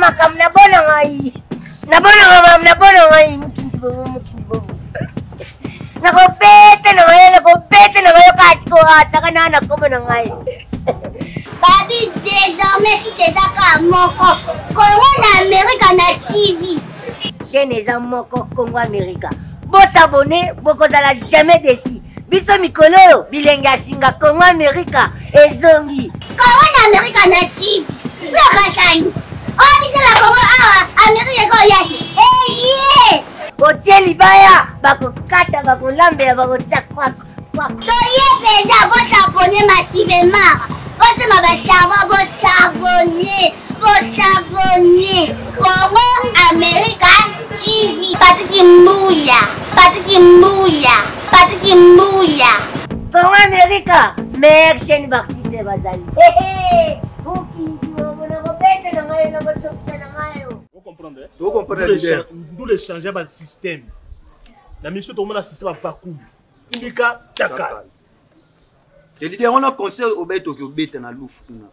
makambo na bona ngai na bona ngai na bona ngai mokinzi bobo mokinzi bobo nakobeta na ngai nakobeta na ngai kasi koasaka na na kombo na ngai. Babi désormais site eza kaka moko Congo na Amerika na TV. Chaîne eza moko Congo Amerika. Bosabone bokozala jamais déçu. Biso mikolo oyo bilenge ya singa Congo Amerika ezongi. Congo na Amerika na TV. Lokasani. Oyo biso na Congo awa Amerika ekoya te. Eye! Otie libaya bakokata bakolambela bakotia kwako. Toye mpenza bosabone massivement. Bosomba ba savon bosavone. Bosavone. Congo Amerika TV. Patrick Mbuya. Patrick Mbuya. Patrick Mbuya. Congo Amerika meilleure chaîne b'artiste bazali. Mokinzi nakobeta na ngai nakosokisa na ngai. Ocomprendre leader. Ndule échanger ba système. Na mission tokomona système ya vacuum. Tindika chakal. E leader wana concert obeti oki obeta na lufu kuna.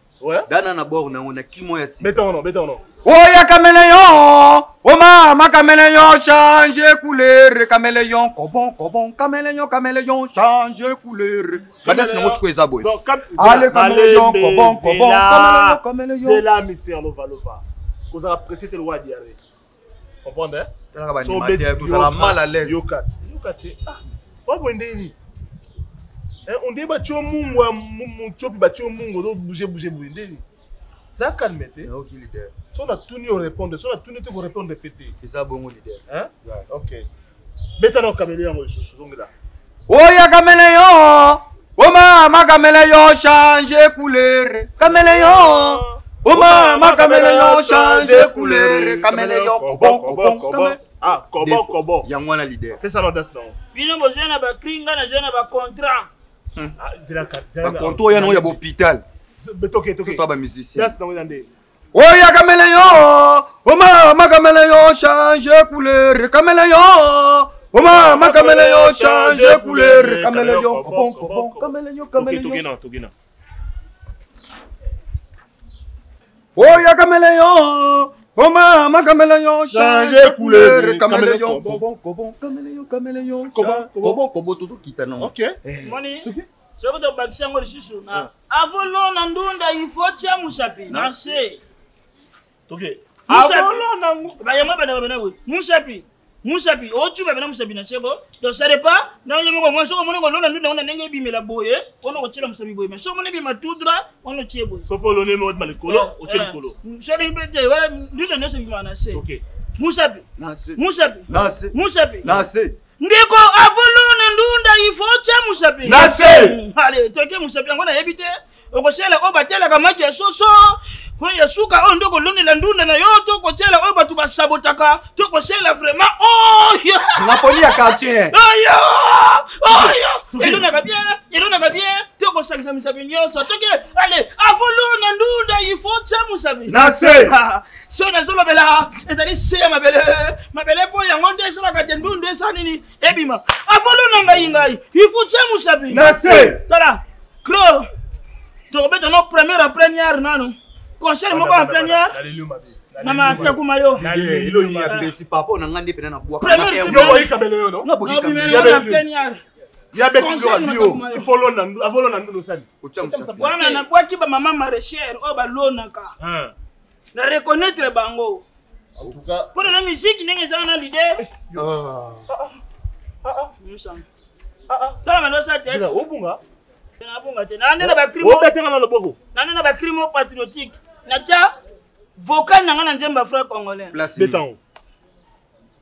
Dana na bord nango na kimo ya si. Beta ono, beta ono. Oya caméléon, oh mama caméléon change couleur, caméléon kobon kobon, caméléon caméléon change couleur. Badasi nango sikoyo eza boye. Allez caméléon kobon kobon, caméléon caméléon. C'est là mystère lova lova. Kozala pressé te loi diarrhée. Comprendre hein? Talaka ba animateur tozala mal à l'aise. Yoka yoka te. Ah, wa boye ndenge nini? Eh, on dirait batio mungwa mutiopi batio mungwa ozo bouger bouger boye ndenge nini? Ça calme te. Ok leader. So na tuni o répondre, so na tuni te ko répondre pe te. Eza bongo leader. Hein? Ouais. Ok. Beta na caméléon yango lisusu zongela. Oya caméléon, oh mama caméléon change couleur, caméléon. Oh mama caméléon change couleur, caméléon kobon kobon kobon. Ah, kobon kobon. Yango wana leader. Pesa na audace nango. Bino bozwa na ba cri nga nazwa na ba contrat. Ah, zela ka. Ba contrat oyo yango ya hôpital. Toke toke. Toi ba musicien. Audace nango eza nde. Oya caméléon, oh mama caméléon change couleur, caméléon. Oh mama caméléon change couleur, caméléon kobon kobon, caméléon caméléon. Toke na toke na. Oya caméléon, oh mama caméléon change couleur, caméléon kobon kobon, caméléon caméléon kobon kobon kobon tozokita nango. Ok. Moni soki tobakisi yango lisusu na avolo na ndunda il faut tia musapi na se. Toke. Musapi. Avolo na ngu. Bayamba bana bana we. Musapi. Musapi ocuba bena musapi na sebo. Donc ça dépend na ye moko mwa soko moni kolona ndunda ona ndenge ebimela boye, ona kotiela musapi boye. Mais soko moni ebima tout droit, ona otie boye. Sopo oloni eme odima likolo, otie likolo. Soki mpe te, wana ndunda nyonso ebimaka na se. Ok. Musapi. Na se. Musapi. Na se. Musapi. Na se. Ndeko avolona ndunda il faut tia musapi. Na se. Allez, toke musapi yango nayebi te. Okosela oyo batielaka maki ya soso oyo ya suka oyo nde okolonela ndunda na yo to kotiela oyo bato basabotaka to kosela vraiment oyo Napoli ya quartier. Oyo oyo elonaka bien elonaka bien to kosangisa misapi nyonso toke ale avolona ndunda il faut tia musapi Na se. So nazolobela ezali se ya mabele mabele mpo yango nde esalaka te ndundu esala nini ebima avolona ngai ngai il faut tia musapi Na se. Tala cro tokobeta no première en première nanu concert moko en première mama takuma yo Elo ya blessé papa na ngande pena na bwaka. Première Yo boyi caméléon non? Na boki Nobimela caméléon. en première Ya beti Conseil biloko bio. na Il faut lona avolona ndunda osali. Otia musapi. Wana nabwaki bamama maraîchère oyo balonaka Hein. na reconnaître bango En tout cas, mpo na musique ndenge eza wana leader. Ah. Tala bando osala te. Zela obunga. Nabunga te nande na bacrime Obetanga na loboko. nande na bacrime patriotique natya vocal na ngai na nzembo ya frère congolais. Place. Betango.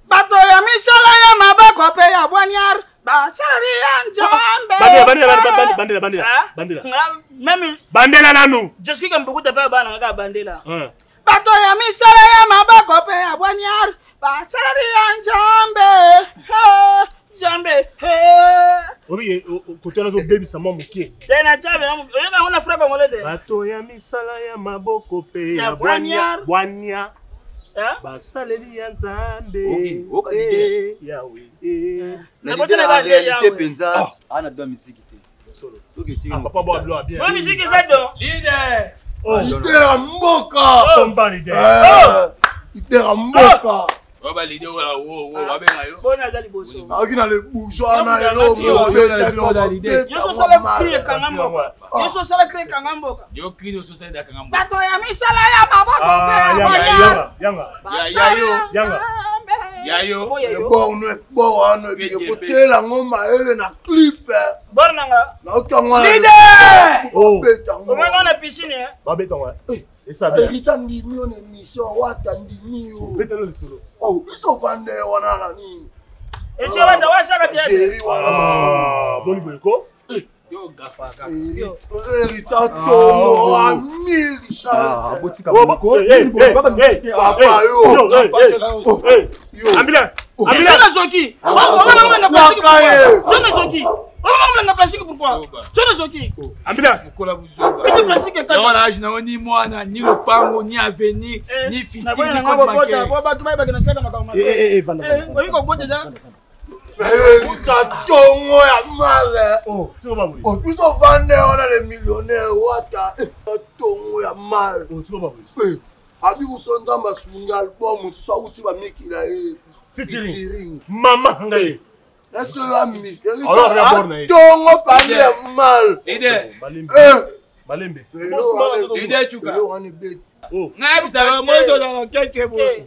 Bato ya misala ya maboko mpe ya bwaniar basaleli ya Nzambe. Bandela bandela bandela bandela bandela. Ah? Bandela. Nga- Meme Bandela nanu. Joski Kambukuta mpe bana kaka bandela. Hein. Bato ya misala ya maboko mpe ya bwaniar basaleli ya Nzambe. Eh, Nzambe eh. Obi kote wana ozobebisa mwa moke. Te na tya bena oyoka yango na frère congolais te. Bato ya misala ya maboko mpe Ya ya bwania bwanya. bwania Eh? basaleli ya Nzambe. Oki, oka leader. Eh, Yahweh. Eh. Na Na botela leader en ba réalité Yahweh. penza ana doit musique te. Solo. Soki etiki Ah, papa boa bilo bien. Oyo musique eza don. Leader. Oh, Leader ya mboka. Combat leader. Eh. Leader ya mboka. Oyo ba leader oyo wo wo babenga yo. Bona aza liboso. Aoki na le bourgeois wana Yo eloko yo obeta Yo so sala cri ekanga mboka. Yo so sala cri ekanga mboka. Yo cri yo so sala ekanga mboka. Bato ya misala ya maboko mpe Ah, ya yanga, bonya. yanga, yanga. Ya yo. Yanga. Ya yo. Oyo yo. borno bor wana ekotiela yango mayele na clip Bor nanga. naoki yango wana Leader! Oh. obeta yango Omoi nga na piscine eh. Babeta ngo. Esa bien. Héritier ndimi yo na émission wata ndimi yo Betelo lisolo. oh biso vande wana na nini Etie bata wasaka te. Géri wana Ah, boni boye ko? Yo gafa kaka. Héritier tongo a mille chance Abotika Oh, boko. eh, eh, eh, eh, Papa, eh, yo. yo, eh, eh, eh. Yo. Ambulance. Zona Ambulance. zoki. Obama mwana plastique Waka ye. pourquoi? Zona zoki. Obama mwana plastique pourquoi? Zona zoki. Ambulance. Kola buzoba. Petit plastique Yango ekata. na age na yo ni mwana ni lopango ni avenir ni futur Naboya ni nanga compte bobota, bancaire. po bato bayebaki na saka makambo mabe. Eh, eh, eh, vanda, Eh, vanda, oyebi kobota eza Héritier tongo ya male Oh, tiko ba boye. oh biso vande wana le millionnaire wata tongo ya male Oh, tiko ba boye. abi kuso nzambe asungi album mosusu awuti bamikila ye Featuring. Mama ngai. naso yo amis Alors, d'abord, na ye. tongo pande ya mal Leader. Malembe. Eh. Malembe. Leader chuka. eloko wana ebeti Oh. Ngai bisaka moi tozala keke boye.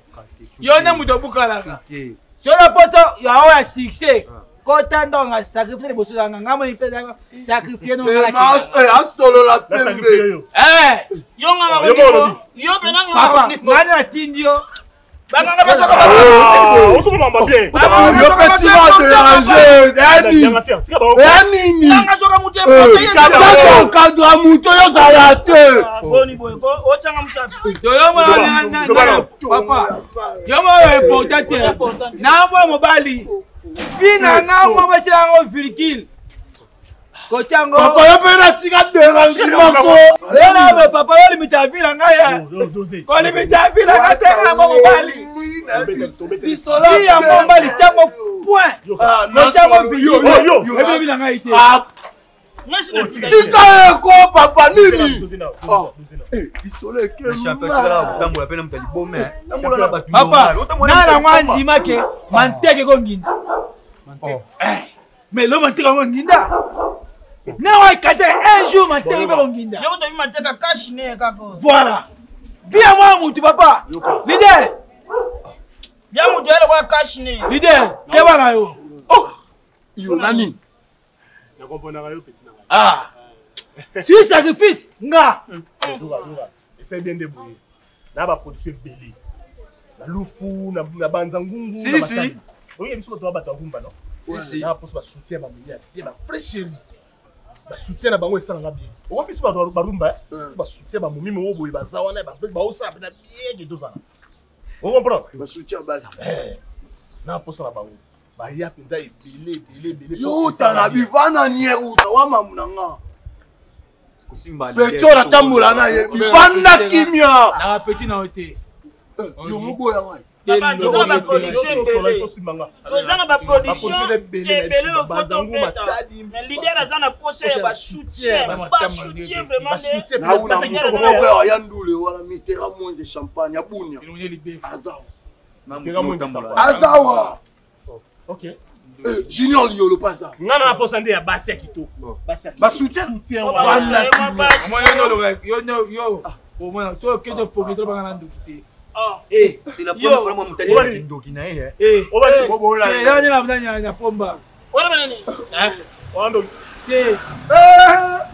Yo nde moto obukalaka. Solo poso ya oyo ya succès kota ndonga sacrifice liboso nanga ngai moni mpe sacrifie asolola Na pembe sacrifice yo. Yo nganga Oh, yo bolimo. bolobi. Yo pe nanga papa bolimo. ngai natindi yo Banganga basoka ba. Ah, ozomona mamba bien. yo mpe tika dérange eyani Yanga fier, tika ba. eya nini Nanga soka mutu epote ye. kabaka okadra moto oyo ozala te Boni boye ko otanga musapi. toyomona papa yo moko important te namona mobali fi na nga ngo batiela yango virgule kotia yango papa yo mpe natika dérange moko yo na papa yo limita vi na ngai Oh, dosé. kolimita vi na ngai te nga ngo mobali vi ya mobali tiango point kotiango virgule Yo, yo. ebebi na ngai te Ngasi na tika. tika ye ko papa nini Dosé na. Oh. Dosé na. lisolo Champion tikala kotambola pe na moto ya libome. eh. Tambola na bato papa normal. Otambola nga na nango moto ya liboma. andima ke manteke ekonginda mais lo manteke yango nginda nango ekate un jour manteke mpe konginda Yo to mateka cash ne kaka. voilà vi ya mwana mutu papa leader Ya mutu yale kwa cash ne. leader keba na yo oh yo nani Na comprendre yo petit na. ah si sacrifice nga Yoka, yoka. Essaye bien débrouiller. Na ba production ebele. Na lufu, na na banza ngungu, Si, na si. matadi. Oyebi biso bato bato ya rumba no. Si, si. Na poso ba soutien ba milia, bien ba fraîcherie. Ba soutien na bango esalanga bien. Okomi biso bato ba rumba, eh. Ba soutien ba momi moko boye baza wana ba ba osala pe na bien ke tozala. On comprend? basoutien basi Eh. Na poso na bango. Baya mpenza ebele ebele ebele. yo uta na bivana niere uta wa mamu na nga Kosimba leader. petio natambola na ye bivanda kimia naka petit na yo te yo moboya ngai Papa, toza na ba production ebele. Toza na ba production Ba production ebele na ebele biso, oyo faut Banzangu, tobeta. Matadi, Mais leader aza na posa ya ba soutien, ba soutien vraiment nde. nauna moto moko ya ndule wana mitera mwenze champagne ya bunia azawa Na moto otambola. azawa Ok. Eh, junior liolo mpe azawa Nga na posa nde ya basi ya kitoko. Basi ya kitoko. basoutien Soutien Oh, wana. ba- ba- ba- Omoni yo noloka yo yo yo omona so okende opokete olobanga na ndoki te Ah. C'est la première Yo. fois moi moto alingaki ndoki na ye. eh. Eh, Obali. eh, yo nde na na pomba Wana ba nini? Wando. te Ah,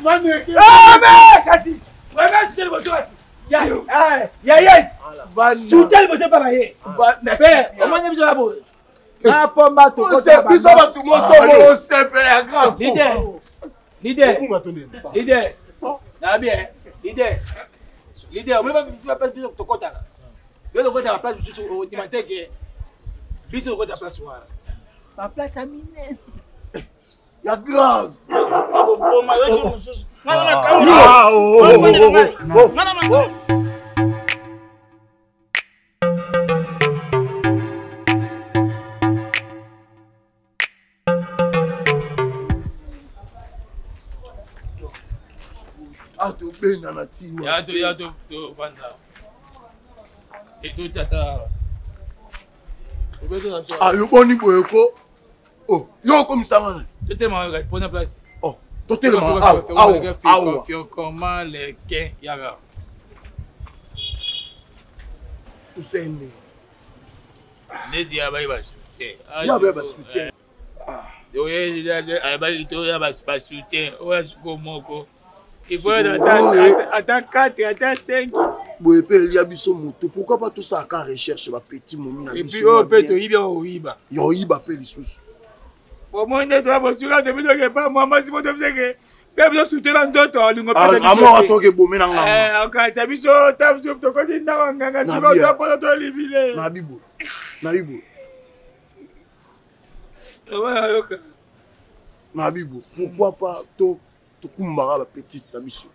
mais kasi vraiment soutien liboso kasi ya eh, ya yes soutien liboso epa na ye mpe omoni biso na boye na pomba tokota biso bato moso osepela ya grave leader leader Okunga to ndeni. leader na bien leader leader omoni ba place biso tokotaka yo tokotaka place mosusu ondima te ke biso tokota place wana baplace ya minene ya grave Boma yo jour mosusu. Nga na kamera. Ah, oh, oh, oh, oh, oh, oh. Nga na ma- atobenda na tiwa Ya to ya to to vanda. Ah, yo boni boye ko oh, yo okomisa nga na totelema mpona place oh, totelema awa awa awa comment leke yaka tosende neti ya bayi basoutien ya bayi basoutien oye toya basoutien oyo siko moko il faut ata 4 ata 5 boye mpe elia biso motu pourquoi pas tosalaka recherche bapetit momi na biso oyo mpe toyibi yango koyiba ya oyiba mpe lisusu omoni nde toya bosuka tobi toke pa mwa mwasi mo tobi toke mpe biso sute na nzoto alingo amor atoke ebomi na nganga okata biso ta biso tokoti ndako nganga sikoyo toposa tolibile nabibo nabibo yoka nabibo pourquoi pas to tokumbaka bapetite na biso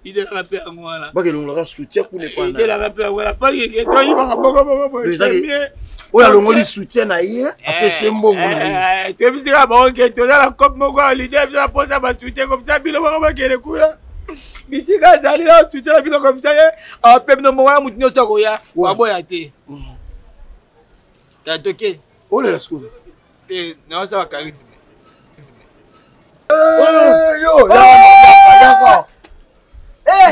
idelaka mpe yango wana bakelongolaka soutien kuna epanaidelaka mpe yango wana pakeke toyibaka moko moko boye oyo alongoli soutien na ye apesi ye mbongo na ye toyebisika bango ke toza na cope moko ya leader biso na posa basoutien komisa bino moko bakende kuna bisika azali na soutien na bino komisa ye ape bino mbongo na motu nyonso akoya baboya te toke olela sikoyo te naosala charisme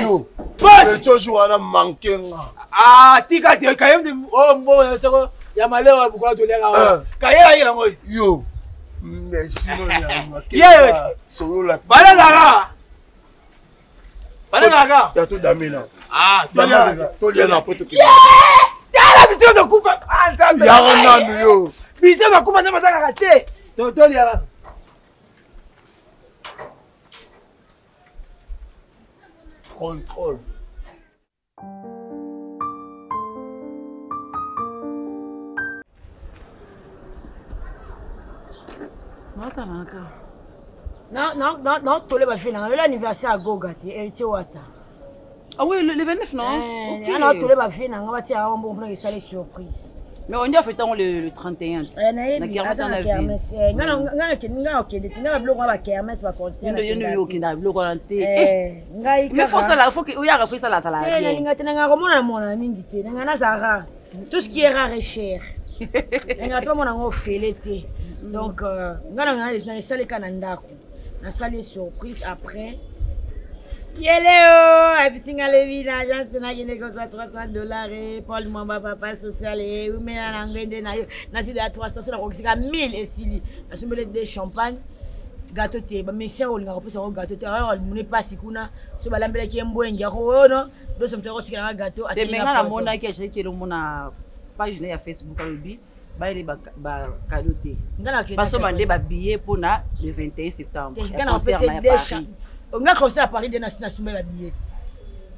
yo boss wana manke nga ah tika te kaye oh mbongo soko ya maleo bukola toliaka wana kaye ayela ngo yo merci no ya solola balazaka balazaka ya to damina ah tolia na po toke tala biso tokufa nzambe yaka nanu yo biso tokufa nzambe azalaka te tolia contrôle naotalaka naotole bafie nanga lelo anniversaire ya goga te héritier wata Ah oui, le, le 29, non eh, okay. Naotole bafie nanga batia yango mbongo mpona esali surprise. Mais on dit en fait le, le 31. Eh, nayebi aza na kermesse eh, nga nakende te nga na biloko wana bakermesse baconcert yo okenda biloko wana te eh, ngai mais faut sala faut que oyaka faut sala sala te nalinga te nanga komona mona mingi te nanga naza rare tout ce qui est rare est cher nanga mpe mona yango ofele te donc euh, nga nanga na esaleka na ndako nasali surprise après yeleo ayebisi nga lebi na agence nakende kozwa 300 dollar e paul mwamba papa social e umela na ngwende na yo nazwi deya 300 so nakokisika 1000 esili nasombeli de champagne gato te bamusicien olingaka kopesa yango gato te alimune mpasi kuna so balambelaki ye mbwenge yako oyo doso moto akotikela nga gato te me nga namonaki ashaki elongo na page na ya facebook alobi bayele bakado te basomba nde babillet mpona le 21 septembre ya concert na ya paris nga concert ya paris nde nasumbeli babillet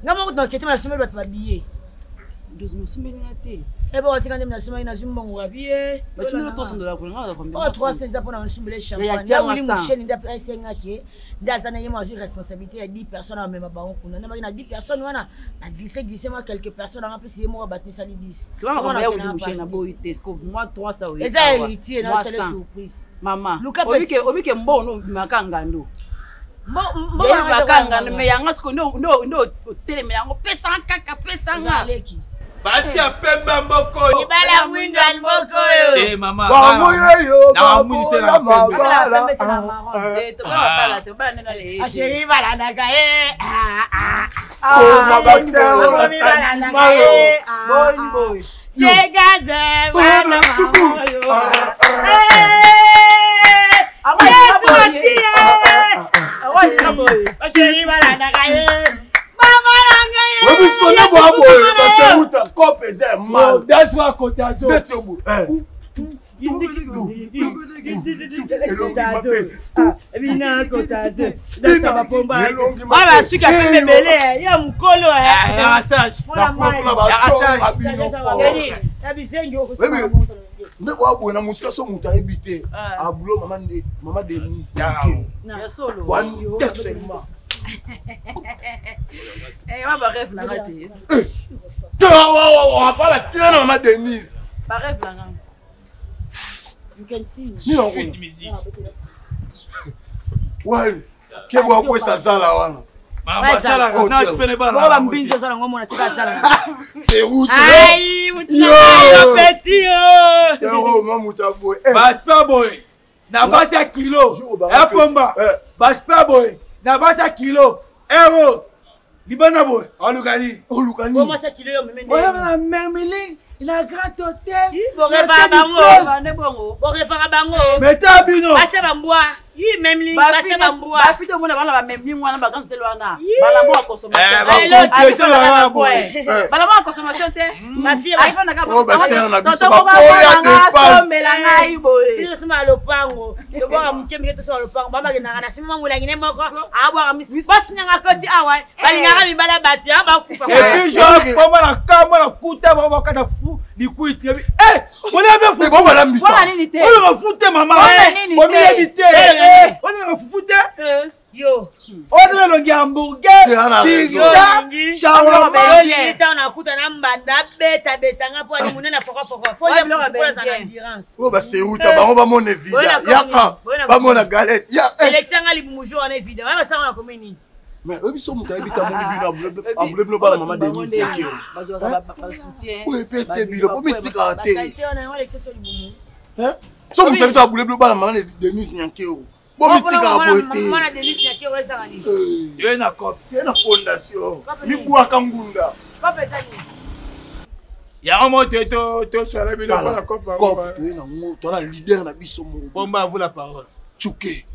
nga moko nakete nasumbeli bato babillet nosumbeli nga te eboko tika nde nasumbaki nazwi mbongo wapi ye batindelo 300 dollars kuna nga combien oh 300 eza mpona nasumbeli champagne ya wili musheni nde esengaki nde aza na ye mo azwi responsabilité ya 10 personnes amema bango kuna nde baki na 10 personnes wana na glisse glisse mwa quelques personnes anga mpesi ye moko bato esali 10 eza héritier na osali surprise mama obike mbongo obimaka ngando mbongo ngando me yanga siko nde otelemela yango pesanga kaka pesanga basi ya pembe ya mboka oyo libala mwindo ya mboka oyo eh, mama bango yeyo na mwindu te na pembe asheri balandaka ye segaze bana oyo yesu masiya basheri balandaka ye oyebi nde boya boye baseuta cope eza ya mal that's why kotazo neti obo basuki ya pembe ebele ya mokolo nde boya boye na mosika so moto ayebi te abulo mama denise wan seulement Eh, wa ba rêve na nga te. Apala te na mama Denise. Ba rêve na nga. You can see. Ni musique. Ouais. Kebo akwesa zala wana. Bongo bambinzi oza nango mona tika asalaka. C'est Ai, mutu na ngai, yo petit yo. Baspe boye na basi ya kilo epomba, baspe boye na basi ya kilo ero libanda boye oluka nini? Oluka nini? Mwasi ya kilo yo meme. Oya na Mermelin na Grand Hotel. Borefaka bango. Borefaka bango. Meta bino. Basi bambwa. Yi memling basi bambwa. Bafite omona bana ba memling wana ba Grand Hotel wana. Balamo ya consommation. Balamo ya consommation te. Sombela ngai boye. Biso sima lopango. Tobwaka moke moke tosala lopango. Bamakendaka na sima molangi ne moko. Abwaka misi. Basi nyanga koti awa. Balingaka mibala bato ya bakufa. Et puis je poma na kama na kuta bango bakata fu likwiti. Eh, bolia be fufu. Mpona nini te? Oyo fufu te mama. Bomiyebi te. Oyo fufu te. Yo. Oyo elongi ya hamburger, pizza, shawarma. Ntango nakuta na mbanda abeta betanga mpo ani monene fokofoko. Folia endurance. Oyo baseruta bango bamona evida. Yaka bamona galette. Ya. Elekisanga libumu jour wana evida. Wana basanga na komi nini? Mais oyebi so moto ayebi te amoni bino abule bino bana mama Denise Tekio oyo epe te bino po mitikaka te so moto ayebi te abule bino bana mama Denise Nyankeo bo mitikaka boye te. Toye na cope, toye na fondation mibwaka ngunda. Yango mo te tosala bino mpona cope. Cope toye nango, toza na leader na biso moko. Bomba, vous la parole. Tchuke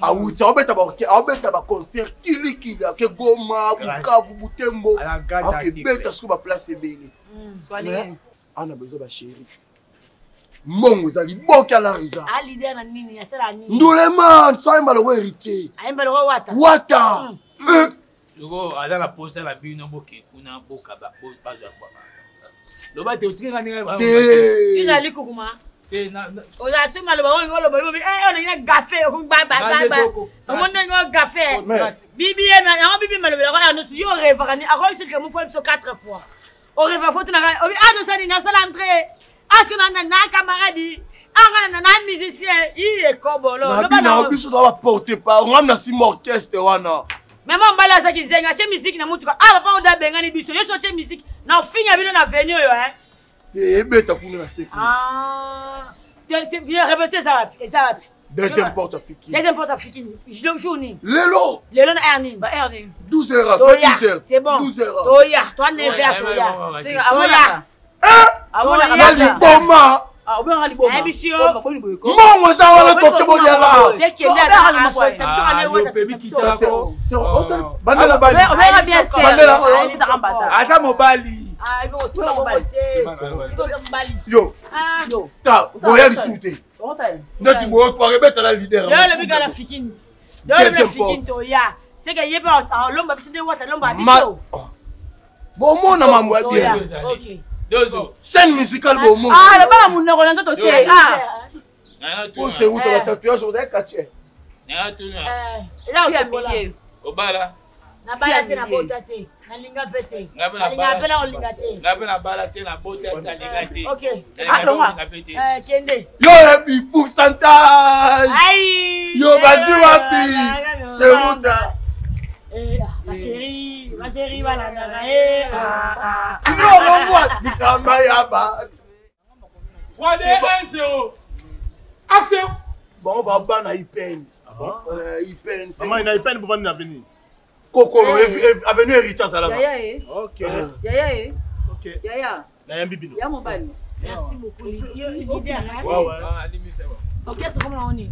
awuti aobeta baconcert kilikili, ake Goma, Bukavu, Butembo, akebeta sikoyo baplace ebele. Mais ana besoin bachéri, mbongo eza liboki alar eza ndulema so ayemba loko Héritier Wata. Sikoyo aza na posa na bino, boke kuna bokaba bazwa loba te otikanga ndenge. Ezali kokuma ozala soki maloba oyo oloba obi olingi na gafe bababa omoni ndenge o gafe bibi ye yango bibi malobelako ya nyonso yo orevaka ni akomi soki mofo biso 4 fois oreva fo tunaka obi a tosani nasala entrée aske na na camarade anga na musicien iye kobolo. Na biso toa baporte par ngam na nsima orchestre wana. Mama mobali azaki zenga atie musique na mutuka. Ah, papa oda abengani biso yo so atie musique na ofinga bino na veni oyo. Ebeta kuna na seki. Répété eza wapi? Eza wapi? Deuxième porte afiki. Deuxième porte afiki jour nini? Lelo. Lelo na heure nini? Ba heure nini? 12 heures. Toya. 12 heures. C'est bon. 12 heures. Toya toa 9 heures, toya, toya. Na liboma. Nayebisi yo. Mbongo eza wana, toke bodiala. Ata mobali. Yo ta boya lisusu te neti boye ebetala leader. Yo olobi kaka na fikini, yo olobi na fikini, toya seke ye mpe alomba biso nde Wata alomba biso. Bomona mambo ya bien, scène musicale bomona. Loba na monoko na nzoto te. Oseuta batatouage ozali quartier. Obala. Nabala te, nabota te, nalinga mpe te, nalinga mpe na kolinga te. Nga mpe nabala te, nabota te, nalinga te. Ok, kende. Yo yebi pourcentage yo bazwi wapi, Seruta? Bachéri, bachéri balandaka ye. Yo longwa tikamba ya bato. 3 2 1 0 action. Bango babana IPN. IPN. Mama na IPN bovandi na avenue Kokolo, avenue Héritier azalaka. Yaya e. Ok. Yaya e. Ok. Yaya. Nayambi bino. Ya mobali. Merci beaucoup, leader. Ouais, ouais. Orchestre comme na nini?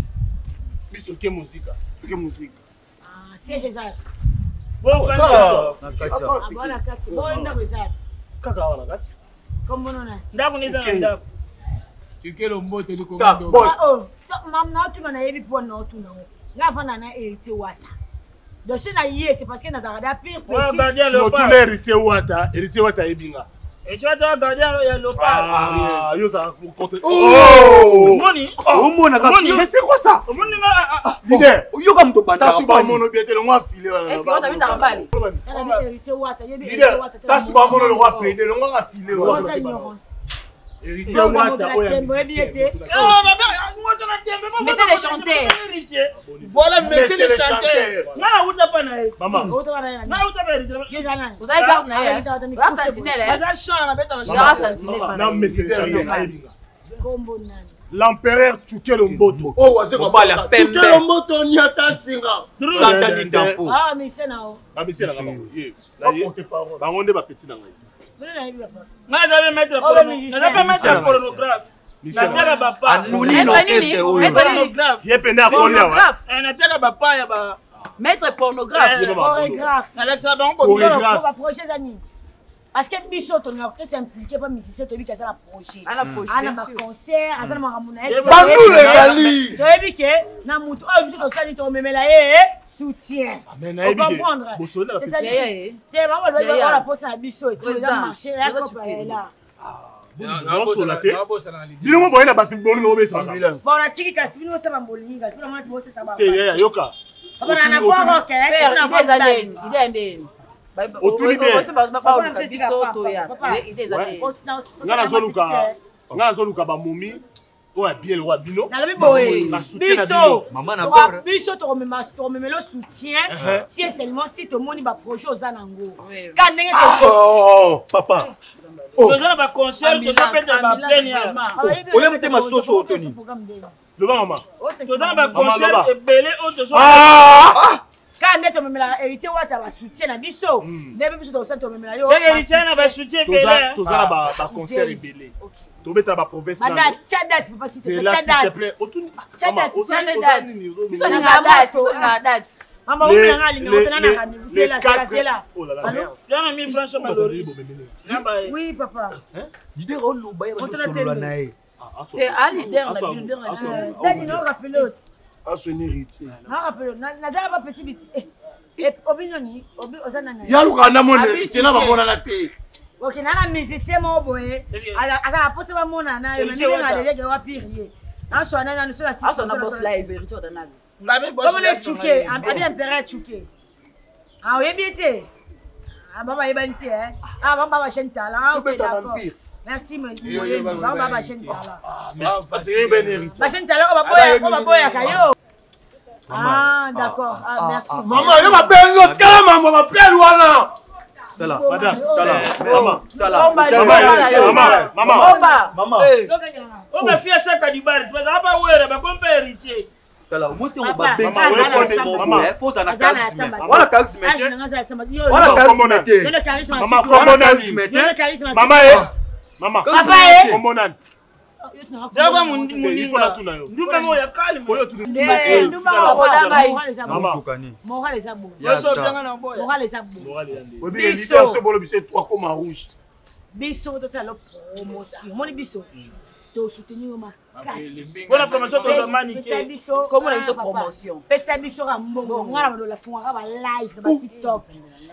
Biso ke muzika. Toke muzika. Siège eza? Na kati. Bona kati bo ndako eza? Kaka awa na kati. Kombono na ndako neza na ndako. Tukelo mbote. Mam naotuna, nayebi mpo naotuna ngo nga avanda na Héritier Wata dossier na ye, c'est parce que nazalaka da pire petit. Otuna Héritier Wata, Héritier Wata ayebi nga. Héritier Wata gardien ya Léopard. Yo ozalaka contre. Omoni. Omonaka. Mais c'est quoi ça? Omoni nga. Leader. Oyoka moto. Tasi bamono bien te, longo afile wana. Est-ce que Wata abetaka bale? Héritier Wata yebi. Leader, tasi bamono longo afile, longo afile wana wana. Ignorance. Héritier Wata oyo ya musicien. Monsieur le chanteur. Voilà, monsieur le chanteur. Nga nauta pa na ye. Maman. Nga nauta pa héritier. Vous avez garde na ye. Oza sentinelle. Aza chant na beta na Oza sentinelle. Non, monsieur le chanteur. Ayebi nga. Kombo nani? L'empereur Tchukelo Mboto. Oh, wazeko Mobali ya pembe. Tchukelo Mboto nyata singa. Santa di tempo. Ah, monsieur na o. Ba monsieur na nga bango. Ye. Na ye. Bango nde ba petit na ngai. Bino nayebi ba porte. Nga naza pe maître Oh, porno. musicien. Naza pe maître pornographe. Musicien. Napiaka bapa. Anuli na orchestre oyo. Pornographe. Ye pende akoli awa. Eh, napiaka bapa ya ba. Maître pornographe. Ye ba Chorégraphe. Nalakisaka bango Chorégraphe. Ba projet eza nini? Parce que biso tolingaka to s'impliquer pa musicien toyebi ke aza na projet. Ana projet, Ana bien ba sûr. concert, aza na makambo na ye. Bandula ezali. Toyebi ke na mutu oyo biso tosali tokomemela ye soutien. Mais nayebi ke Ocomprendre? bosoli na ba petit. C'est-à-dire Yaya, ye. te bango balobi Yaya. bakola posa na biso etu eza Président, marché ya Président kopa Tchukelo. ela. Bosola te. Bino mo boye na bato bolingo obesaka. Bon natiki kasi bino bosala bolingi kasi bino mona bosesa ba. Te yaya yoka. Papa na na voix rock eh. Père, na idée voix eza style. ndeni. Idée ya ndeni. Otuli bien. Baoluka biso toya. Idée eza ndeni. Nga nazoluka nga nazoluka bamomi oyo ya bien lokola bino. nalobi boye Ba soutien na biso bino. Mama na bord. biso tokomemela soutien si et seulement si tomoni baprojet oza nango Oui. ka ndenge Oh, papa. Toza na ba concert, toza Ambulance, pete ba ambulance, pleine ya. vraiment. Oye motema soso otoni. Loba mama. Toza na ba concert Mama, loba. ebele oyo tozo. Ah! ka nde tomemelaka héritier wata basoutien na biso nde mpe biso tokosala tomemela yo Soki héritier na ba soutien ebele. Toza na ba ba concert ebele. Tobeta ba province nano. badate tia date papa si C'est là tia s'il te date plaît. Otuni. Tia Mama, date, oza Tia oza date. nini, ozo- Biso linga date, biso linga date. mama Les- ominanga alinga les- otena na les- rendez-vous les zela zela quatre- zela Oh là là, Allô? merde. Toza na 1000 francs sur Maloris. Na ba. oui papa Leader oloba ye bazosolola na ye. Te ali leader na bino, leader na bino. dadi no rappele oti Asoni héritier. no rappele nazala ba petit biti obi noni obi oza nani Yaluka na mona Abi héritier na Tchukelo. bamonana te. ok na na musicien moko boye aza na posa bamona na yo Héritier mibenga Wata. deja ke wapire ye naswa nani nani so na Aso na boss live, héritier Watanabe. Ngabe boss. komona ecuke abi empereur ecuke ah oyebi ye te ah bango bayebani te ah bango ba bachaîne talent ah ok Tobeta d'accord vampire. merci moyebi bango ba bachaîne talent Parce que ye ben héritier. bachaîne talent oyo baboyaka yo ah d'accord ah merci Mama yo babengi otikala mambo bapele wana. Tala. Madame, Tala. Mama. Tala. Bomba, Tala. bomba, yo. Mama, mama. Bomba. Mama. Eh. Oyo ba fia saka du bar, bazala ba wera, ba kompe héritier. Tala, omote Papa, babengi Mama, yo oyebi moko mama. boye, faut ozala na Aza na charisme. samba te. Wana charisme Age te. na nga aza na samba te. Yo, Wana yo. charisme te. Yo nde charisme Mama, ya kombo Wana nani? charisme Yo te. nde charisme ya Mama sikolo. ye. Mama. Papa ye. Kombo nani? Zala kwa Te, il faut muninga. natuna yo. Ndumba mo ya calme. Oyo tuni. Eh, ndumba okoda ngai. Moral eza Mama. bon. Moral eza bon. Ya Oso ta. bianga na boya. Moral eza bon. Moral ya nde. Oyebi Biso. leader so bolobi se trois comme rouge. biso tosala lo promotion omoni biso tosoutenir yo makasi Bona promotion toza manike. pesa biso Komona biso ah, papa. promotion. pesa biso ka mbongo nga na bado nafungaka balive na batiktok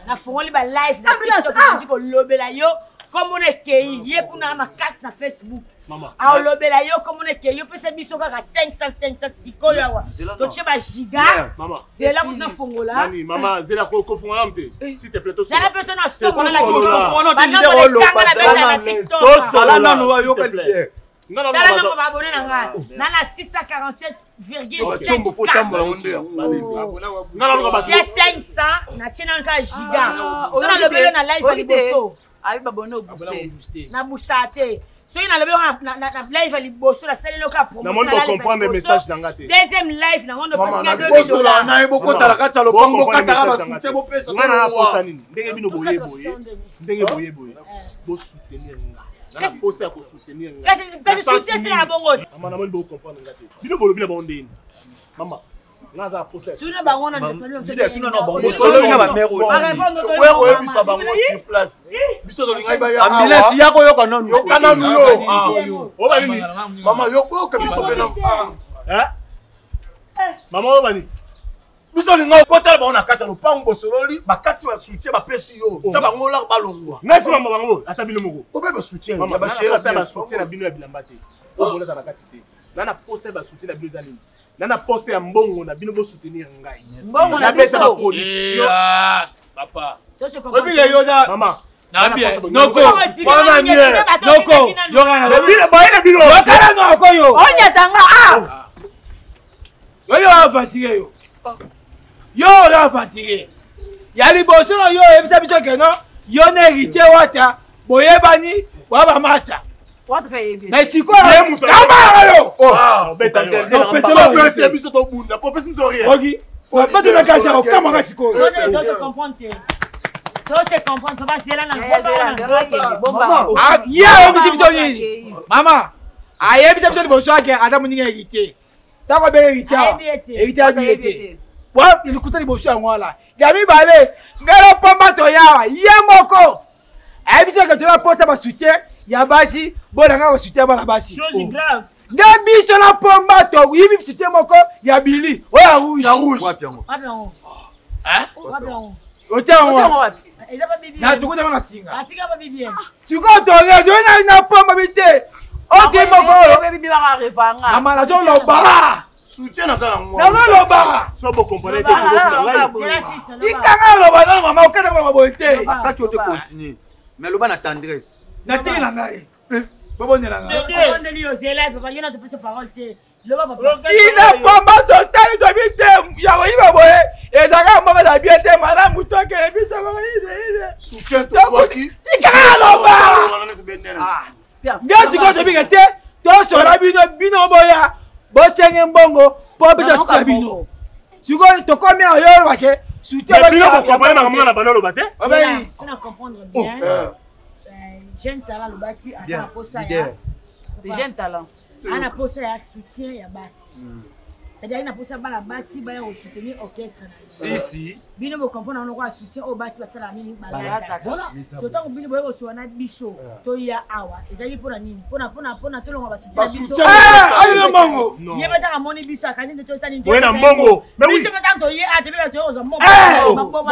nafungoli balive na Ambulance, tiktok ah! nandi kolobela yo komona ekei ye kuna na makasi na facebook Mama. aolobela yo komona ekei yo pesa biso kaka 500 500 sikoyo awa Nzela na. totie bagiga Mama. zela kutu nafongola Nani, mama, zela ko kofungola mte. S'il te plaît, zala tosola. mpe so nasomola Tosolola. banambolekanga na beta na tiktok Tala Tosolola. nanu S'il te ayoka plaît. leader. Nga na tala baza- nongo baabone na ngai na na Tshombo faut 647,5 tambola ngo nde yango. Nga na luka bato. ya 500 natie nano kaka giga Ah, so nalobeli yo na live ya oyoki te. liboso Abi babone obooster. na booster te soki nalobi yo na live ya liboso nasaleli yo kaka promotion Namoni na live ya bocomprendre liboso. message na nga te. deuxième live nango ndo Mama opesi nga na 2000 bosola na ye dollars bokotala kati ya lopango bokataka basoutien bopesa nga na tolongwa. posa nini ndenge bino boye boye ndenge boye boye bosoutenir nga na na posa ya kosoutenir nga kasi soutien esilaka bongo te mama namoni bocomprendre nga te bino bolobi na bango ndeni mama nga aza na posa ya tuna bango na Bosololi na bamere oyo. Oya koyebisa bango sur place. Biso tolingai baya awa. Ambulance ya koyoka nanu. Yoka nanu yo. Ah. oba nini Mama yo oyoka biso mpe na. Eh? mama oyo bani Biso olinga okotala bango na kati ya lopango bosololi bakati basoutien bapesi yo. Tia bango laka balongwa. ngai biso mama bango ata bino moko Obe basoutien mama ya nga na posa ya bachéri. basoutien na bino ya bilamba te oyo bolata na kati te nga na posa ya basoutien na bino eza nini nga na posa ya mbongo na bino bosoutenir ngai Mbongo na nabeta biso. baproduction Papa. Oyebi ke yo oza mama Na bien. Noko. Wana nie. Noko. Bayina bino. Yokana noko yo. Onyatanga ah. Yo yo aventurier yo. Yo oyo aventurier. Ya liboso na yo oyebisa biso ke non yo na héritier wata boyebani boya ba master. Mais sikoyo kamba yo. Obeta biso tobunda po pesi biso rien. Oki. Bato na kasi okamwaka sikoyo. Ye ayebisi biso nini? Mama ayebisa biso liboso ake ata moninga héritier. Ntango abenga héritier awa héritier ayebi ye te. Likuta liboso yango wana. Ya mibale ngai napomba toyawa ye moko ayebisi eke toza posa basoutien ya basi bolanga basoutien ya bana basi. Chose grave. Nde biso na pomba toyibi soutien moko ya bili oyo ya rouge. Ya rouge. Wapi yango? Wapi yango? Otia yango wapi? Eza pa bibi. Na tokuta yango na singa. Atika pa bibi. Sikoyo toke toyei na pomba bi te. Oke moko oyo. Mama nazoloba. Soutien naza na ngo. Nazoloba. So bo comprendre te ko Zela ngai. sisa. Tikanga loba nano mama okata koloba boye te. Akati yo te continue. Mais loba na tendresse. Natiki na ngai. Bobondela ngai. Obondeli yo zela papa yo na topesa parole te. Loba papa. Ina pomba totali toyebi te ya koyiba boye ezalaka moko eza bien te malamu tokele biso Soutien tokwaki. tikaka loba nde sikoyo tobike te tosola bino bino boya bosenge mbongo mpo biso soutien bino sikoyo tokomi awa yo olobake soutien Bino bo comprendre makambo nga na bana loba te. Zela, na comprendre bien. Jeune talent alobaki ata na posa ya Jeune talent. ana posa ya soutien ya basi. C'est-à-dire na posa bana basi baya ko soutenir orchestre na ye. Si si. Bino bo comprendre yango lokola soutien oyo basi basalaka nini balataka. So ntango bino boye kosola na biso toya awa ezali mpona nini mpona mpona mpona tolonga basoutien na biso. alino mbongo Ye mpe ntango amoni biso akanisi nde tosali nde Boye na mbongo. Mais oui. biso mpe ntango toye a tebeka toye kozwa mbongo.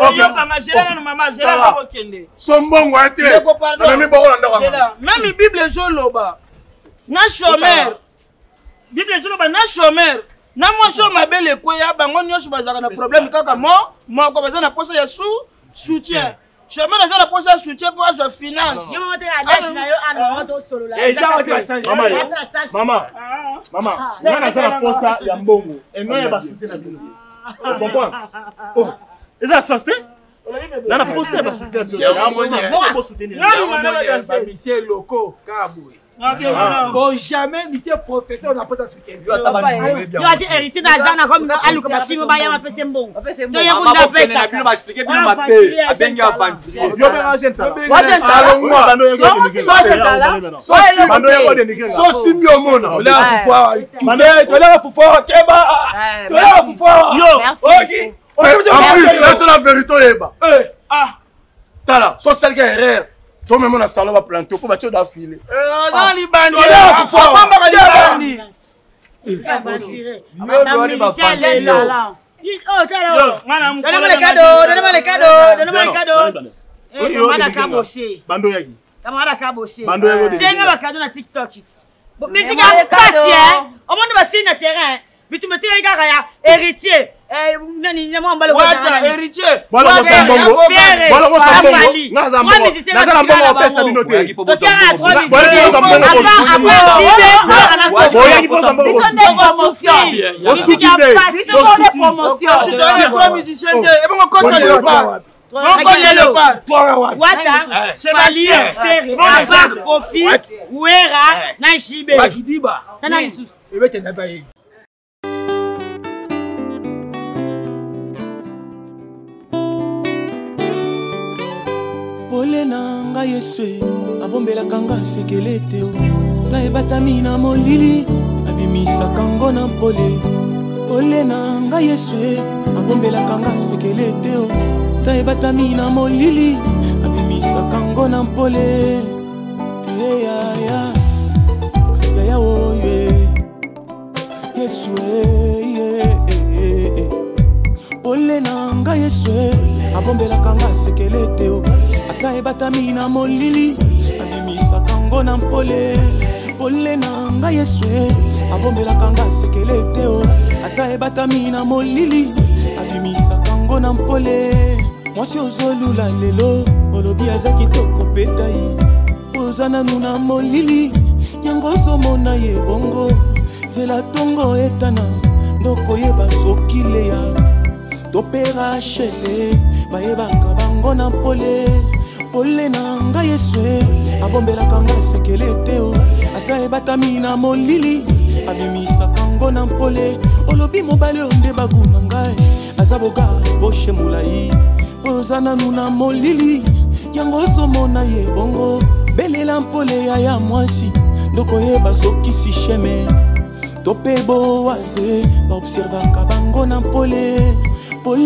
Oyokanga zela nanu mama zela kakokende. So mbongo ya te. Ndeko pardon. Amemi boko na ndako. Zela même Bible ezoloba na chômeur. Bible ezoloba na chômeur na mwasi oyo mabele ekweya bango nyonso bazalaka na problème kaka mo moko baza na posa ya soutien. Chômeur aza na posa ya soutien mpo azwa finance. Yo moko te adage na yo ana mama tosolola. Eza wapi basali? Mama yo. Mama. Mama, nga naza na posa ya mbongo. Eno ya basoutien na bino. Comprendre? Oh. Eza sens te? Na na posa ya basoutien na bino. Na posa mbongo bo soutenir. Bamisie loko kaka boye. Bon jamais monsieur professeur na posa soutien. Yo ata ba ndimi Yo ati héritier na aza na komi aluka bafilme baya bapese mbongo. To ye Mama kuna bokende na apesaka. bino ba expliquer bino mabe. Abengi aventurier. Yo benga jeune talent. Alongwa. Bando yeko So Bando yeko dénigrer. So simbi omona. Toleka fufu toleka fufu keba. Toleka fufu. Yo. Oki. En plus, laisse la vérité oyeba. Tala, so salika erreur. Tomemo na salon ba planter po batie da filer. Aza libandi. Toleka fufu. Abambaka libandi. Aventurier. Yo doani ba Jeune talent. Oh, tala. Yo, ngana mukolo Donnez-moi na les cadeaux, donnez-moi les cadeaux, donnez-moi les Zeno, cadeaux. bande. Eh, camarade akaboché. Bando yaki. Camarade akaboché. Bando yako dénigrer. Senga ba cadeau na TikTok. Bon, musique Donnez-moi ya les cadeaux. pasi hein. Omoni basili na terrain. Bitumba etikali kaka ya héritier. Eh, nani nyama mbalo Wata héritier. Bwana kosa mbongo. Bwana kosa mbongo. Nga za mbongo. Naza na mbongo opesa bino te. Totiaka na trois Boyaki musiciens. posa mbongo. À part à part JB, Boyaki posa mbongo. Biso nde promotion. Osuki te. Biso nde promotion. Kasi toyaki trois musiciens te. Ebongo coach ya Léopard. Bongo coach ya Léopard. Wata, Fally, Ferre, à part Koffi, Wera, na JB. Bakidiba. Tana lisusu. Ebetenda pa ye. Pole na ngai Yesu abombelaka nga sekele te o ta ebatami na molili abimisaka ngo na mpole. Pole na ngai Yesu abombelaka nga sekele te o ta ebatami na molili abimisaka ngo na mpole. Eyaya yaya oye Yesu eh, eh, eh. Pole na ngai Yesu abombelaka nga sekele te o ata ebatami na molili abimisaka ngo na mpole. Pole na ngai Yesu abombelaka nga sekele te o ata ebatami na molili abimisaka ngo na mpole. Mwasi ozolula lelo olobi aza kitoko petai oza nanu na molili Yango ozomona ye bongo, zela tongo etana, ndokoyeba soki Leya to mpe Rachele bayebaka bango na pole. Pole na ngai Yesu abombelaka nga sekele te o, ata ebatami na molili abimisaka ngo na mpole. Olobi mobali oyo nde bagu na ngai aza boga poshe molai, oyo oza nanu na molili, yango ozomona ye bongo. Belela mpole ya ya mwasi, ndokoyeba soki sisheme to mpe Boaze baobservaka bango na mpole pole.